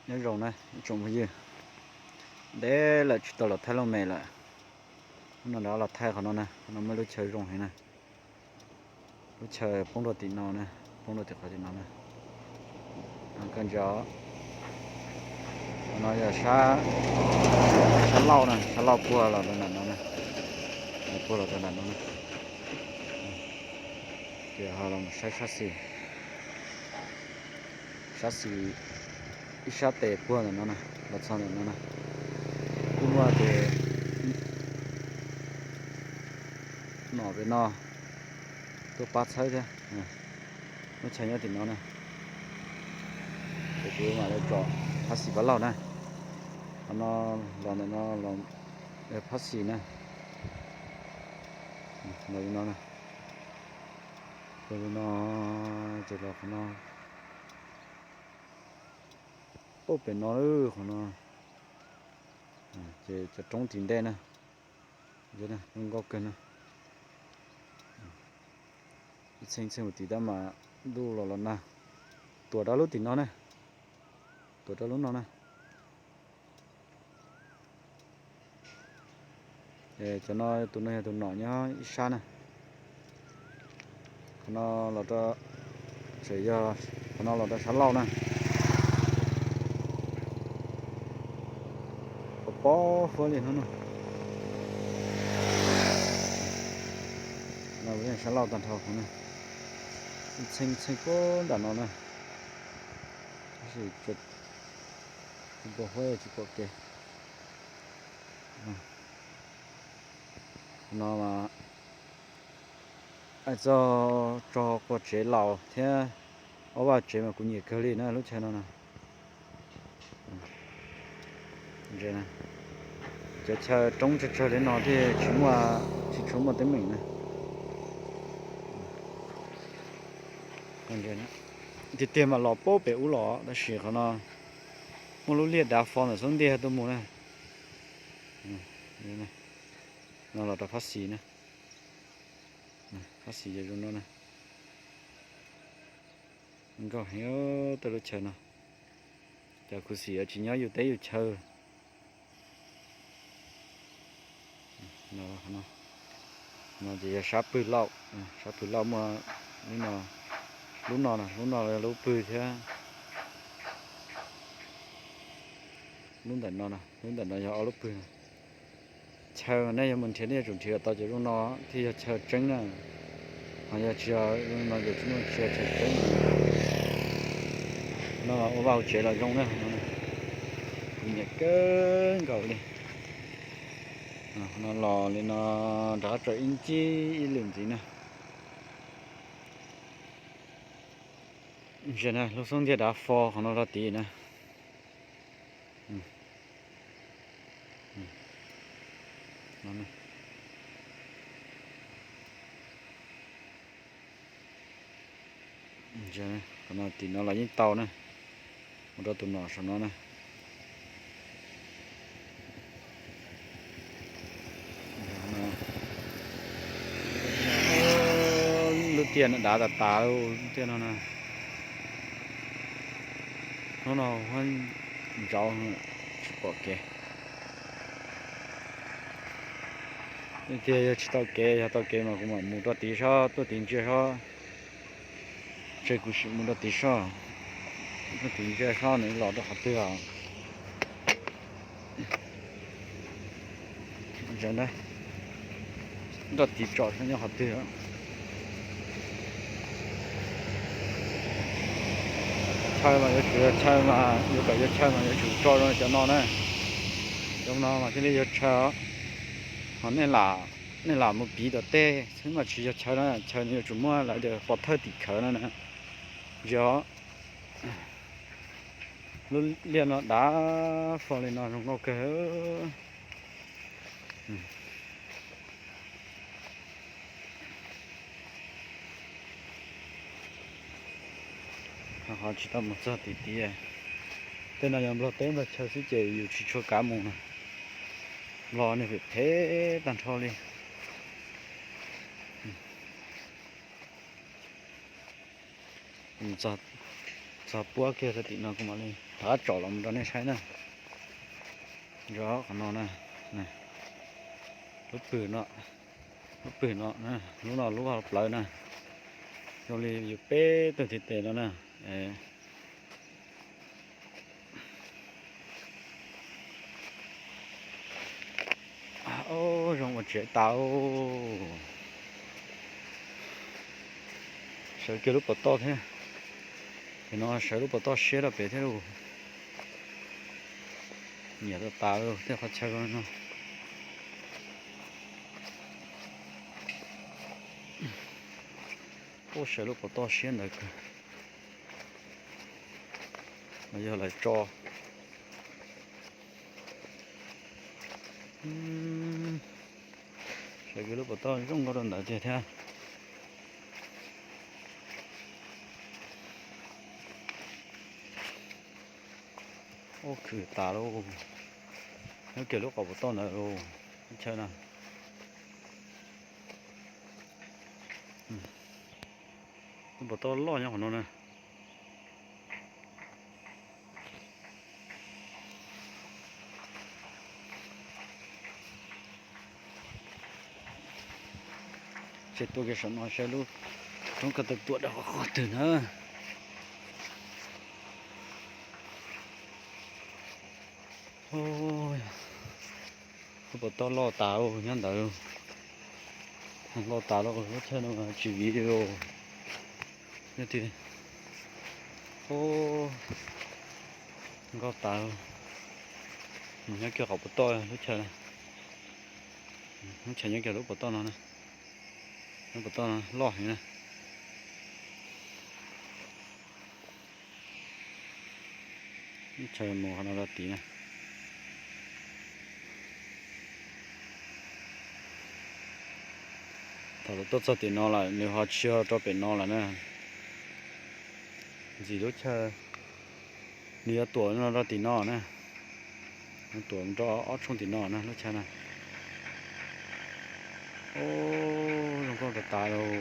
Nyob zoo na ib tsoom phooj ywg, ntev lawm tsis tau los thaij looj mem lawm. Hnub no rov los thaij qhov no na, qhov no muaj lub chaw zoo heev na. Lub chaw poob rau tim no na, poob rau tim qhov tim no na. Koj ntsia, qhov no yog sab, sab laug na, sab laug puag los rau nram no na, puag los rau nram no na. Ces ho los saib sab xis, sab xis ib sab tes puag ntawm no na, los txog ntawm no na. Kuj muaj tus nom pem no tuaj pab txhawb thiab. Lub chaw nyob tim no na. Ces kuv mam li tsom phab xis phab laug na. Qhov no los ntawm no los phab xis na. Los li no na. Los li no, ces los qhov no, pab pem no, qhov no, ces cov roob tim ntej na. Zoo nkauj kawg na. Ib txheej txheej ua tim tab mas ntuj los los nag. Tuam rau lub tim no na, tuam rau lub no na. Cov no, tus no yog tus nom nyob ib sab na. Qhov no los rau, tseem yog qhov no los rau sab laug na. Pos pob huab li hnub no. No sab laug tag nrho qhov no. Txheej txheej puag nram no na. Tab sis pos huab tsis pom kev. No mas txog tso qua tsev laus thiab ob vaj tsev mas kuv nyiam kawg li na lub chaw no na. Cov chaw roob tsawg tsawg li no thiaj tsis muaj, tsis tshua muaj teeb meem na. Tiag tiag mas los pab pem ub los tab sis qhov no muaj lub liaj dav fo ntawm xub ntiag tuaj mus na. No los rau phab xis na. Phab xis yog zoo no na. Nkauj heev tej lub chaw no. Cov khuv xim tsis nyob yus teb yus chaw. No ces yog sab pwg lauj, sab pwg lauj muaj lub no, lub no, lub no yog lub pwg thiab. Lub ntawm no, lub ntawm no yog ob lub pwg. Chaw nej yog mus nrhiav nej yuav tsum nrhiav kom tau cov zoo no thiaj yog chaw tseeb na. Ho yog tsis yog zoo no ces tsis muaj, tsis yog chaw tseeb. No ua vaj ua tsev los zoo na, kuv nyiam kawg nkaus li. No los li no rov qab tso ib ncib ib lwm ntxiv na. Lub xub ntiag dav fo qhov no rau tid na. Qhov no tim no los yeej tau na, mus rau tus nom saum no na. Lub tiaj no dav tas tas lub tiaj no na. Hnub no ntsaud tsis pom kev. Tias yog tsis tau kev, yog tau kev mas kuv mam mus rau tid sob, tuaj tid ntsia sob. Ntshe kuv sim mus rau tid sob, tuaj tid ntsia sob nws los rau qhov twg os. Nrog tid tsom saib nyob qhov twg. Chaw mas yuav tsum yog chaw mas yuav kom yog chaw mas yuav tsum tso zoo cov no na. Cov no mas thiaj li yog chaw. Ho nej lam mus piv tom tej xwb mas tsis yog chaw na, chaw nws yuav tsum muaj lawv tias pov thawj tim khawv no na. Yog lub liaj no dav fo li no zoo nkauj kawg. Qhov tsis tau mus txog tim tid. Tej no yog nplog teb nplog chaw xwb ces yus tsis tshua kav mus na. Nplog niag phem phem tag nrho li. Txog Txog puab kiag rau tim no kuv mam li rov qab tsom los mus rau nej saib na. Nyob qhov no na, lub pwg no, lub pwg no, lub no lub hauv plawv na, zoo li yus peb tug ntiv tes no na. Zoo ua tsev tas. Sawv kiag lub pov toj thiab. Ces no sawv lub pov toj siab rau pem thiab lauj. Nyiam tas tas tej qhov chaw no. Ub, sawv lub pov toj siab ntawd kawg. No yog lawv tso. Sawv kiag lub pov toj zoo nkauj rau ntawd tiag thiab. Ub, khwv tas lauj. Nyob kiag lub qhov pov toj ntawd lauj, lub chaw na. Lub pov toj loj nyob qhov no na. Ces tuaj kiag saum no saib lub roob ko taw tuam dawb qhov qhov twg na. Lub pov toj loj tas nyob ntawd. Nkauj tas lauj, lub chaw no tsis viv li lauj. Nkauj tas. Nyob kiag qhov pov toj lub chaw. Lub chaw nyob kiag lub pov toj no na. Lub pov toj no loj heev na. Chaw mus qhov no rau tid na. Thaum lawv tuaj txog tim no lawm nws ho tsis yog rau pem no lawm na. Ntxim lub chaw, nws yuav tuam no rau tim no na. Tuam rau ob tshooj tim no na lub chaw na. Ub, zoo nkauj tas tas lauj.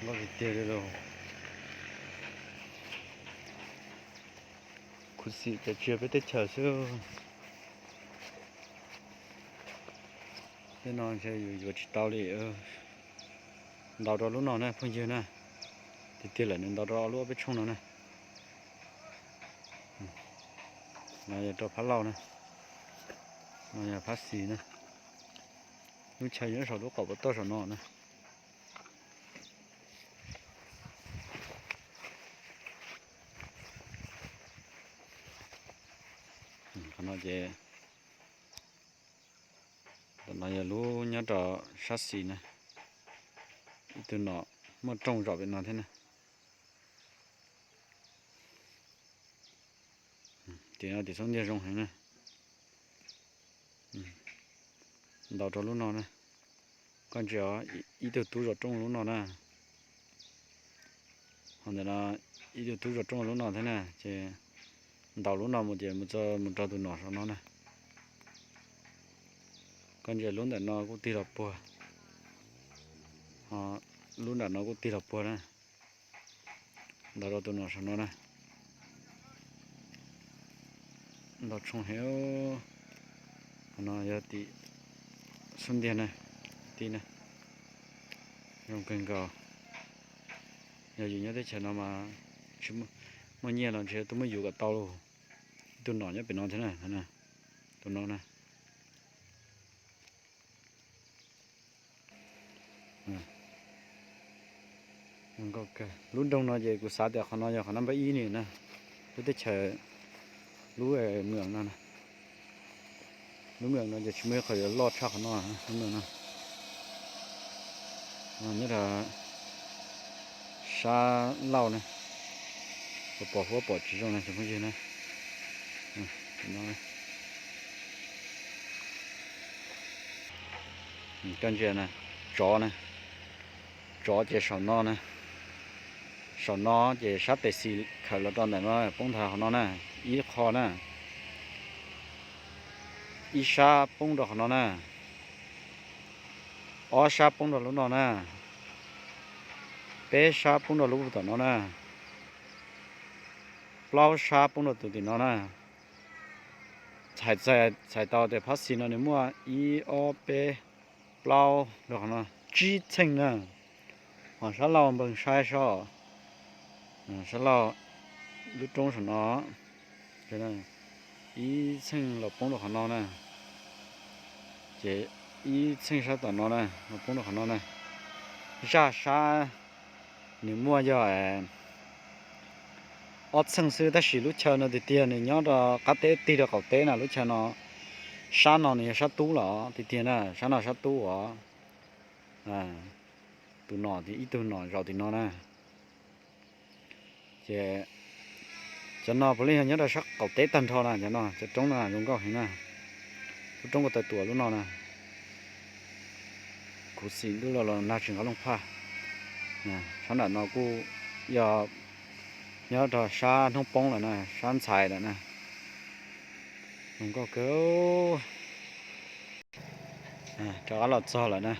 Nkauj tiag tiag li lauj. Khuv xim ces tsis yog peb teb chaws xwb. Tej no ntshe yus yuav tsis tau li. Ntaus rau lub no na phooj ywg na. Tiag tiag lawm nws ntaus rau ob lub ob peb tshooj no na. No yog rau phab laug na. No yog phab xis na. Lub chaw nyob saum lub qaum pov toj saum no na. Qhov no ces, ntawm no yog lub nyob rau sab xis na. Ib tug nom muaj rooj zom pem no thiab na. Tim no tim xub ntiag zoo heev na. Ntaus rau lub no na. Koj ntsia, ib tug tub zom rooj lub no na. Ho ntawm no ib tug tub zom rooj lub no thiab na, ces ntaus lub no mus ces mus txog mus rau tus nom saum no na. Koj ntsia lub ntawm no kuj tig los puag, ho lub nram no kuj tig los puag na. Ntaus rau tus nom saum no na. Ntau tshoob heev. Qhov no yog tim xub ntiag na, tim na, zoo kawg nkaus. Yog yus nyob teb chaws no mas tsis muaj nyiaj los ntshe tuaj muab yus kom tau lauj. Ib tug nom nyob pem no thiab na, tus no na. Lub nroog no ces kuv xav tias qhov no yog qhov naj npawb ib ni na, lub teb chaws, lub mwm no, lub mwm no ces tsis muaj ib qho yuav loj tshaj qhov no, lub mwm no. Nyob rau sab laug na, pom huab pom tsis zoo na cov phooj ywg na. Koj ntsia na, tsov na, tsov ces saum no na, saum no ces sab tes xis khawm los rau ntawm no poob nthav qhov no na, ib qho na, ib sab poob rau qhov no na, ob sab poob rau lub no na, Peb sab poob rau lub tom no na. Plaub sab poob rau tus tim no na. Txhais tau tias phab xis no nws muaj ib ob peb plaub rau qhov no, tsib txheej na. Ho sab laug npog saib sob, sab laug lub roob saum no, ib txheej los poob rau qhov no na. Ces ib txheej sab tom no na los poob rau qhov no na. Zaj sab nws muaj yog ob txheej xwb, tab sis lub chaw no tiag tiag nws nyob rau qab teb tig rau qaum teb na. Lub chaw no, sab no nws yog sab tub los tiag tiag na, sab no sab tub os. Tus nom, ib tug nom zaum tim no na. Ces cov no puav leej yog nyob rau sab qaum teb tag nrho na. Cov no cov roob no zoo nkauj heev na. Lub roob ko taw tuam lub no na. Khuv xim ntuj los los nag tsis nqa looj phaj. Sab nram no kuj yog nyob rau sab hnub poob lawm na, sab ntxhais lawm na. Zoo nkauj kawg. Rov qab los txog lawm na.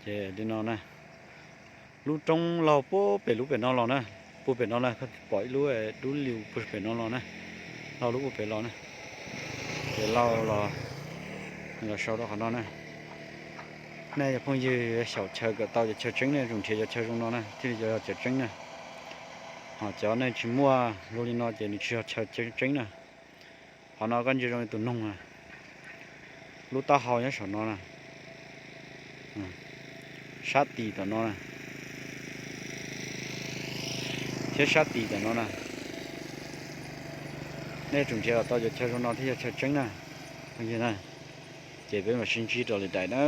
Ces li no na, lub roob laug puag pem lub pem no los na, puag pem no na, pom ib lub dub liu puag pem no los na, laug lub puag pem los na. Ces laug los, los sau rau qhov no na. Nej cov phooj ywg xyaum chaw kom tau cov chaw tseeb nej tsum nrhiav cov chaw zoo no na thiaj li yog chaw tseeb na. Ho cov nej tsis muaj zoo li no ces nws tsis yog chaw tseeb na. Qhov no koj ntsia zoo li tus noog na. Lub taub hau nyob saum no na, sab tim tom no na, thiab sab tim tom no na. Nej tsum nrhiav kom tau cov chaw zoo no thiaj yog chaw tseeb na. Ces peb mam sib ntsib rau lwm daim na.